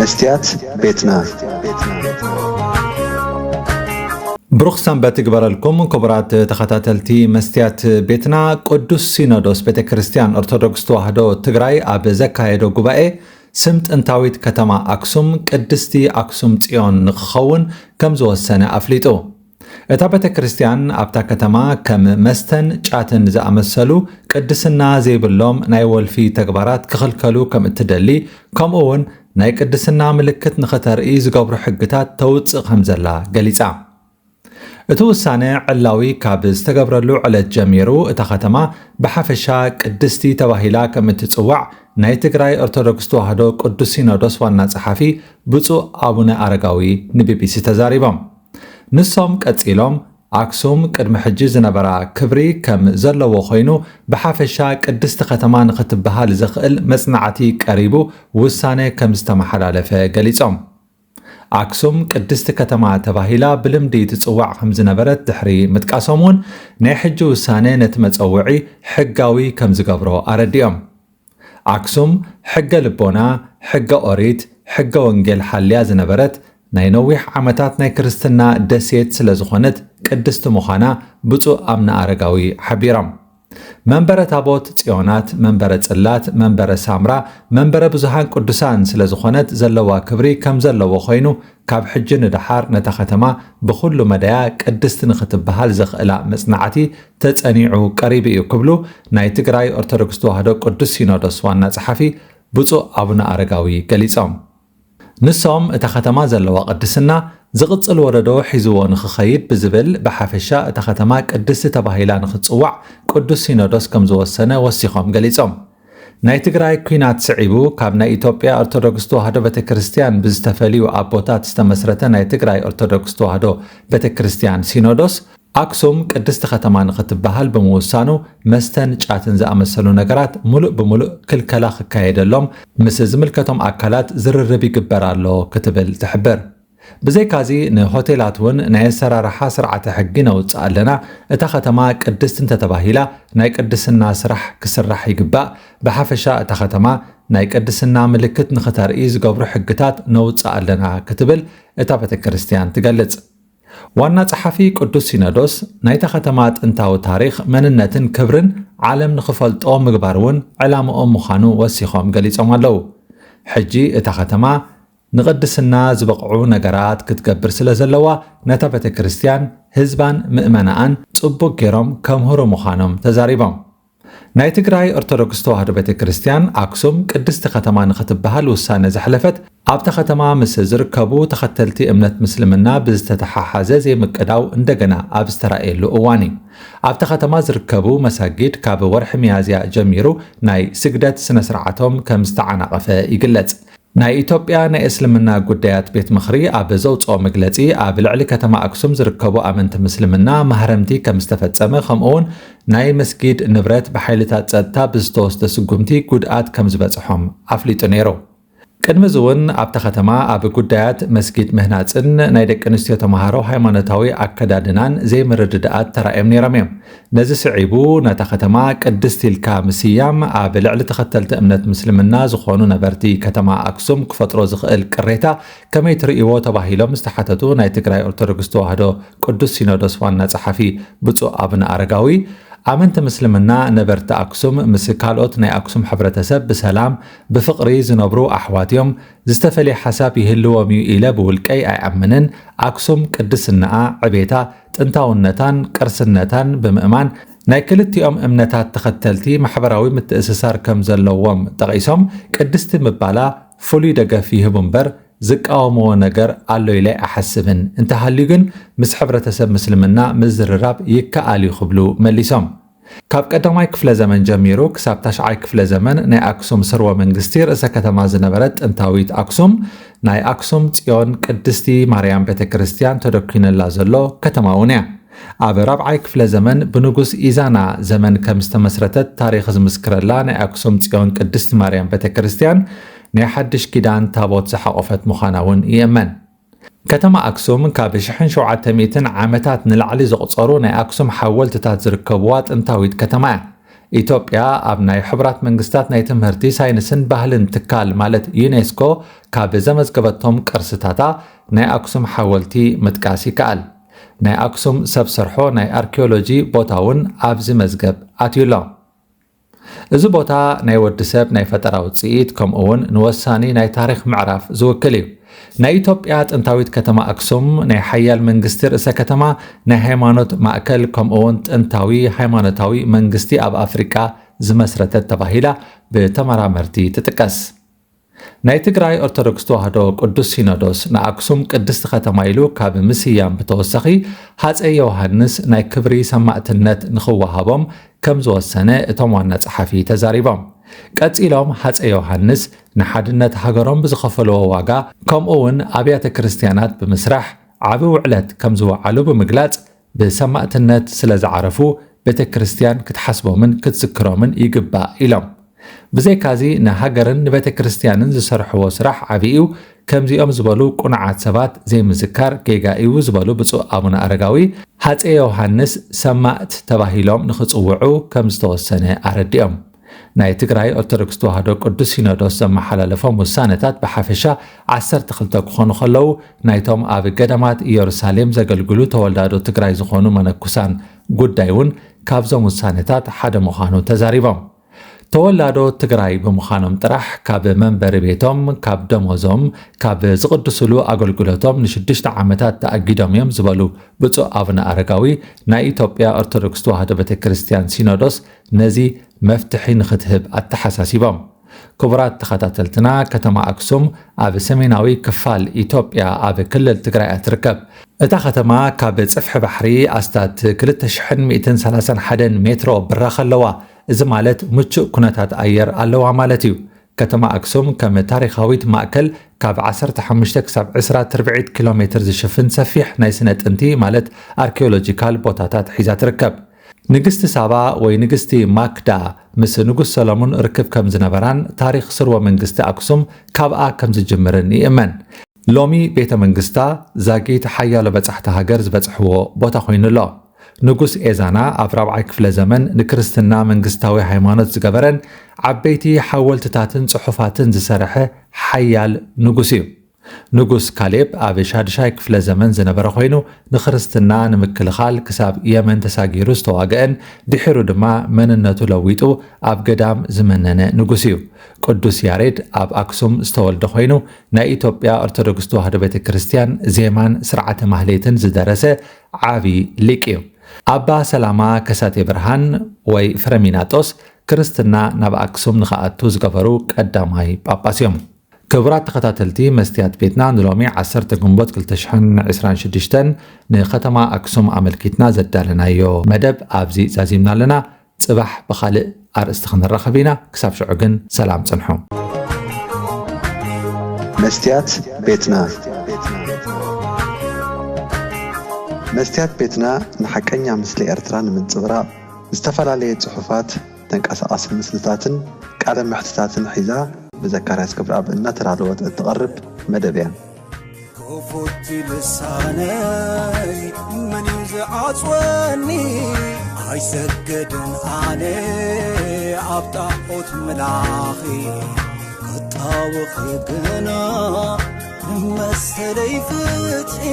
መስትያት ቤትና። ብሩኽ ሰንበት ይግበረልኩም ክቡራት ተኸታተልቲ መስትያት ቤትና። ቅዱስ ሲኖዶስ ቤተ ክርስቲያን ኦርቶዶክስ ተዋህዶ ትግራይ ኣብ ዘካየዶ ጉባኤ ስም ጥንታዊት ከተማ ኣክሱም ቅድስቲ ኣክሱም ጽዮን ንክኸውን ከም ዝወሰነ ኣፍሊጡ። እታ ቤተ ክርስቲያን ኣብታ ከተማ ከም መስተን ጫትን ዝኣመሰሉ ቅድስና ዘይብሎም ናይ ወልፊ ተግባራት ክኽልከሉ ከም እትደሊ፣ ከምኡ እውን ናይ ቅድስና ምልክት ንኽተርኢ ዝገብሩ ሕግታት ተውፅእ ከም ዘላ ገሊፃ። እቲ ውሳነ ዕላዊ ካብ ዝተገብረሉ ዕለት ጀሚሩ እታ ከተማ ብሓፈሻ ቅድስቲ ተባሂላ ከም እትፅዋዕ ናይ ትግራይ ኦርቶዶክስ ተዋህዶ ቅዱስ ሲኖዶስ ዋና ጸሓፊ ብፁዕ ኣቡነ ኣረጋዊ ንቢቢሲ ተዛሪቦም። ንሶም ቀጺሎም ኣክሱም ቅድሚ ሕጂ ዝነበራ ክብሪ ከም ዘለዎ ኮይኑ ብሓፈሻ ቅድስቲ ከተማ ንኽትበሃል ዘኽእል መጽናዕቲ ቀሪቡ ውሳነ ከም ዝተመሓላለፈ ገሊጾም። ኣክሱም ቅድስቲ ከተማ ተባሂላ ብልምዲ ትጽዋዕ ከም ዝነበረት ድሕሪ ምጥቃሶም እውን ናይ ሕጂ ውሳነ ነቲ መጸውዒ ሕጋዊ ከም ዝገብሮ ኣረዲኦም። ኣክሱም ሕገ ልቦና፣ ሕገ ኦሪት፣ ሕገ ወንጌል ሓልያ ዝነበረት ናይ ነዊሕ ዓመታት ናይ ክርስትና ደሴት ስለ ዝኾነት ቅድስቲ ምዃና ብፁዕ ኣቡነ ኣረጋዊ ሓቢሮም። መንበረ ታቦት ጽዮናት፣ መንበረ ጽላት፣ መንበረ ሳምራ፣ መንበረ ብዙሃን ቅዱሳን ስለ ዝኾነት ዘለዋ ክብሪ ከም ዘለዎ ኮይኑ ካብ ሕጂ ንደሓር ነታ ከተማ ብኹሉ መዳያ ቅድስቲ ንኽትበሃል ዘኽእላ መጽናዕቲ ተጸኒዑ ቀሪቡ እዩ ክብሉ ናይ ትግራይ ኦርቶዶክስ ተዋህዶ ቅዱስ ሲኖዶስ ዋና ጸሓፊ ብፁዕ ኣቡነ ኣረጋዊ ገሊጾም። ንሶም እታ ከተማ ዘለዋ ቅድስና ዝቕጽል ወለዶ ሒዝዎ ንኽኸይድ ብዝብል ብሓፈሻ እታ ከተማ ቅድስቲ ተባሂላ ንኽትጽዋዕ ቅዱስ ሲኖዶስ ከም ዝወሰነ ወሲኾም ገሊጾም። ናይ ትግራይ ኲናት ስዒቡ ካብ ናይ ኢትዮጵያ ኦርቶዶክስ ተዋህዶ ቤተ ክርስቲያን ብዝተፈልዩ ኣቦታት ዝተመስረተ ናይ ትግራይ ኦርቶዶክስ ተዋህዶ ቤተ ክርስቲያን ሲኖዶስ ኣክሱም ቅድስቲ ከተማ ንኽትበሃል ብምውሳኑ መስተን ጫትን ዝኣመሰሉ ነገራት ሙሉእ ብሙሉእ ክልከላ ክካየደሎም ምስ ዝምልከቶም ኣካላት ዝርርብ ይግበር ኣሎ ክትብል ትሕብር። ብዘይካዚ ንሆቴላት እውን ናይ ኣሰራርሓ ስርዓተ ሕጊ ነውፅእ ኣለና። እታ ከተማ ቅድስቲ እንተተባሂላ ናይ ቅድስና ስራሕ ክስራሕ ይግባእ። ብሓፈሻ እታ ከተማ ናይ ቅድስና ምልክት ንኽተርኢ ዝገብሩ ሕግታት ነውፅእ ኣለና ክትብል እታ ቤተ ክርስቲያን ትገልጽ። ዋና ጸሓፊ ቅዱስ ሲኖዶስ ናይታ ከተማ ጥንታዊ ታሪኽ፣ መንነትን ክብርን ዓለም ንኽፈልጦ ምግባር እውን ዕላምኦም ምዃኑ ወሲኾም ገሊጾም ኣለዉ። ሕጂ እታ ከተማ ንቕድስና ዝበቕዑ ነገራት ክትገብር ስለ ዘለዋ ነታ ቤተ ክርስቲያን ህዝባን ምእመናኣን ጽቡቕ ገይሮም ከምህሩ ምዃኖም ተዛሪቦም። ናይ ትግራይ ኦርቶዶክስ ተዋህዶ ቤተ ክርስቲያን ኣክሱም ቅድስቲ ከተማ ንኽትበሃል ውሳነ ዘሕለፈት ኣብታ ከተማ ምስ ዝርከቡ ተኸተልቲ እምነት ምስልምና ብዝተተሓሓዘ ዘይምቅዳው እንደገና ኣብ ዝተራእየሉ እዋን እዩ። ኣብታ ከተማ ዝርከቡ መሳጊድ ካብ ወርሒ ሚያዝያ ጀሚሩ ናይ ስግደት ስነ ስርዓቶም ከም ዝተዓናቐፈ ይግለጽ። ናይ ኢትዮጵያ ናይ እስልምና ጉዳያት ቤት ምኽሪ ኣብ ዘውፅኦ መግለፂ ኣብ ልዕሊ ከተማ ኣክሱም ዝርከቡ ኣመንቲ ምስልምና ማህረምቲ ከም ዝተፈፀመ ከምኡውን ናይ መስጊድ ንብረት ብሓይልታት ፀጥታ ብዝተወስደ ስጉምቲ ጉድኣት ከም ዝበፅሖም ኣፍሊጡ ነይሩ። ቅድሚ እዚ እውን ኣብታ ከተማ ኣብ ጉዳያት መስጊድ ምህናፅን ናይ ደቂ ኣንስትዮ ተምሃሮ ሃይማኖታዊ ኣከዳድናን ዘይምርድዳኣት ተራእዮም ነይሮም እዮም። ነዚ ስዒቡ ነታ ከተማ ቅድስት ኢልካ ምስያም ኣብ ልዕሊ ተኸተልቲ እምነት ምስልምና ዝኾኑ ነበርቲ ከተማ ኣክሱም ክፈጥሮ ዝኽእል ቅሬታ ከመይ ትርእይዎ ተባሂሎም ዝተሓተቱ ናይ ትግራይ ኦርቶዶክስ ተዋህዶ ቅዱስ ሲኖዶስ ዋና ጸሓፊ ብፁዕ ኣቡነ ኣረጋዊ ኣመንቲ ምስልምና ነበርቲ ኣክሱም ምስ ካልኦት ናይ ኣክሱም ሕብረተሰብ ብሰላም ብፍቕሪ ዝነብሩ ኣሕዋት እዮም። ዝተፈለየ ሓሳብ ይህልዎም እዩ ኢለ ብውልቀይ ኣይኣምንን። ኣክሱም ቅድስናኣ ዕቤታ ጥንታውነታን ቅርስነታን ብምእማን ናይ ክልቲኦም እምነታት ተኸተልቲ ማሕበራዊ ምትእስሳር ከም ዘለዎም ጠቒሶም ቅድስቲ ምባላ ፍሉይ ደገፍ ይህቡ እምበር ዝቃወምዎ ነገር ኣሎ ኢለ ኣይሓስብን። እንተሃልዩ ግን ምስ ሕብረተሰብ ምስልምና ምዝርራብ ይከኣል እዩ ክብሉ መሊሶም። ካብ ቀዳማይ ክፍለ ዘመን ጀሚሩ ክሳብ ታሽዓይ ክፍለ ዘመን ናይ ኣክሱም ስርወ መንግስቲ ርእሰ ከተማ ዝነበረት ጥንታዊት ኣክሱም ናይ ኣክሱም ጽዮን ቅድስቲ ማርያም ቤተ ክርስቲያን ተደኪኑላ ዘሎ ከተማ እውን እያ። ኣብ ራብዓይ ክፍለ ዘመን ብንጉስ ኢዛና ዘመን ከም ዝተመስረተት ታሪኽ ዝምስክረላ ናይ ኣክሱም ጽዮን ቅድስቲ ማርያም ቤተ ክርስቲያን ናይ ሓድሽ ኪዳን ታቦት ዝሓቖፈት ምዃና እውን ይእመን። ከተማ ኣክሱም ካብ ሽሕን ሸውዓተ ሚእትን ዓመታት ንላዕሊ ዘቑጸሩ ናይ ኣክሱም ሓወልትታት ዝርከብዋ ጥንታዊት ከተማ እያ። ኢትዮጵያ ኣብ ናይ ሕቡራት መንግስታት ናይ ትምህርቲ፣ ሳይንስን ባህልን ትካል ማለት ዩኔስኮ ካብ ዘመዝገበቶም ቅርስታታ ናይ ኣክሱም ሓወልቲ ምጥቃስ ይከኣል። ናይ ኣክሱም ሰብ ሰርሖ ናይ ኣርኪኦሎጂ ቦታ እውን ኣብዚ መዝገብ ኣትዩ ኣሎ። እዚ ቦታ ናይ ወዲ ሰብ ናይ ፈጠራ ውፅኢት፣ ከምኡ እውን ንወሳኒ ናይ ታሪኽ ምዕራፍ ዝውክል እዩ። ናይ ኢትዮጵያ ጥንታዊት ከተማ ኣክሱም ናይ ሓያል መንግስቲ ርእሰ ከተማ፣ ናይ ሃይማኖት ማእከል፣ ከምኡ እውን ጥንታዊ ሃይማኖታዊ መንግስቲ ኣብ ኣፍሪቃ ዝመስረተት ተባሂላ ብተመራመርቲ ትጥቀስ። ናይ ትግራይ ኦርቶዶክስ ተዋህዶ ቅዱስ ሲኖዶስ ንኣክሱም ቅድስቲ ከተማ ኢሉ ካብ ምስያም ብተወሳኺ፣ ሃፀይ ዮሃንስ ናይ ክብሪ ሰማእትነት ንኽወሃቦም ከም ዝወሰነ እቶም ዋና ጸሓፊ ተዛሪቦም። ቀጺሎም ሃፀይ ዮሃንስ ንሓድነት ሃገሮም ብዝኸፈልዎ ዋጋ፣ ከምኡ እውን ኣብያተ ክርስትያናት ብምስራሕ ዓቢ ውዕለት ከም ዝወዓሉ ብምግላጽ፣ ብሰማእትነት ስለ ዝዓረፉ ቤተ ክርስትያን ክትሓስቦምን ክትዝክሮምን ይግባእ ኢሎም። ብዘይካዚ ንሃገርን ንቤተ ክርስትያንን ዝሰርሕዎ ስራሕ ዓቢ እዩ፣ ከምዚኦም ዝበሉ ቁኑዓት ሰባት ዘይምዝካር ጌጋ እዩ ዝበሉ ብፁዕ ኣቡነ ኣረጋዊ፣ ሃፀይ ዮሃንስ ሰማእት ተባሂሎም ንኽጽውዑ ከም ዝተወሰነ ኣረዲኦም። ናይ ትግራይ ኦርቶዶክስ ተዋህዶ ቅዱስ ሲኖዶስ ዘመሓላለፎም ውሳነታት ብሓፈሻ ዓሰርተ ክልተ ክኾኑ ከለዉ፣ ናይቶም ኣብ ገዳማት ኢየሩሳሌም ዘገልግሉ ተወላዶ ትግራይ ዝኾኑ መነኩሳን ጉዳይ እውን ካብዞም ውሳነታት ሓደ ምዃኑ ተዛሪቦም። ተወላዶ ትግራይ ብምዃኖም ጥራሕ ካብ መንበሪ ቤቶም፣ ካብ ደሞዞም፣ ካብ ዝቕድስሉ ኣገልግሎቶም ንሽዱሽተ ዓመታት ተኣጊዶም እዮም ዝበሉ ብፁዕ ኣቡነ ኣረጋዊ፣ ናይ ኢትዮጵያ ኦርቶዶክስ ተዋህዶ ቤተ ክርስትያን ሲኖዶስ ነዚ መፍትሒ ንኽትህብ ኣተሓሳሲቦም። ክቡራት ተኸታተልትና፣ ከተማ ኣክሱም ኣብ ሰሜናዊ ክፋል ኢትዮጵያ ኣብ ክልል ትግራይ እያ ትርከብ። እታ ከተማ ካብ ጽፍሒ ባሕሪ ኣስታት ክልተ ሽሕን ሚእትን ሰላሳን ሓደን ሜትሮ ብራኸ ኣለዋ። እዚ ማለት ምቹእ ኩነታት ኣየር ኣለዋ ማለት እዩ። ከተማ ኣክሱም ከም ታሪኻዊት ማእከል ካብ ዓሰርተ ሓሙሽተ ክሳብ ዕስራ ትርብዒት ኪሎ ሜትር ዝሽፍን ሰፊሕ ናይ ስነ ጥንቲ ማለት ኣርኪኦሎጂካል ቦታታት ሒዛ ትርከብ። ንግስቲ ሳባ ወይ ንግስቲ ማክዳ ምስ ንጉስ ሰሎሞን ርክብ ከም ዝነበራን ታሪኽ ስርወ መንግስቲ ኣክሱም ካብኣ ከም ዝጅምርን ይእመን። ሎሚ ቤተ መንግስታ ዛጊት ሓያሎ በጻሕቲ ሃገር ዝበጽሕዎ ቦታ ኮይኑ ኣሎ። ንጉስ ኤዛና ኣብ ራብዓይ ክፍለ ዘመን ንክርስትና መንግስታዊ ሃይማኖት ዝገበረን ዓበይቲ ሓወልትታትን ጽሑፋትን ዝሰርሐ ሓያል ንጉስ እዩ። ንጉስ ካሌብ ኣብ ሻድሻይ ክፍለ ዘመን ዝነበረ ኮይኑ፣ ንክርስትና ንምክልኻል ክሳብ የመን ተሳጊሩ ዝተዋግአን ድሒሩ ድማ መንነቱ ለዊጡ ኣብ ገዳም ዝመነነ ንጉስ እዩ። ቅዱስ ያሬድ ኣብ ኣክሱም ዝተወልደ ኮይኑ፣ ናይ ኢትዮጵያ ኦርቶዶክስ ተዋህዶ ቤተ ክርስትያን ዜማን ስርዓተ ማህሌትን ዝደረሰ ዓቢ ሊቅ እዩ። ኣባ ሰላማ ከሳቴ ብርሃን ወይ ፍረሚናጦስ ክርስትና ናብ ኣክሱም ንኽኣቱ ዝገበሩ ቀዳማይ ጳጳስ እዮም። ክቡራት ተኸታተልቲ መስትያት ቤትና፣ ንሎሚ ዓሰርተ ግንቦት ክልተ ሽሕን ዕስራን ሽዱሽተን ንከተማ ኣክሱም ኣመልኪትና ዘዳለናዮ መደብ ኣብዚ ዛዚምና ኣለና። ጽባሕ ብኻልእ ኣርእስቲ ክንራኸብ ኢና። ክሳብ ሽዑ ግን ሰላም ጽንሑ። መስትያት ቤትና። መስትያት ቤትና ንሓቀኛ ምስሊ ኤርትራ ንምንጽብራቕ ዝተፈላለየ ጽሑፋት፣ ተንቀሳቓሲ ምስልታትን ቃለ መሕትታትን ሒዛ ብዘካርያስ ክብረኣብ እናተዳለወት እትቐርብ መደብ እያ። ክፉት ልሳነይ መን እዩ ዝዓጽወኒ? ኣይሰግድን ኣነ ኣብ ጣዖት ምላኺ፣ ክጣወኺ ግና ንመሰለይ ፍትሒ።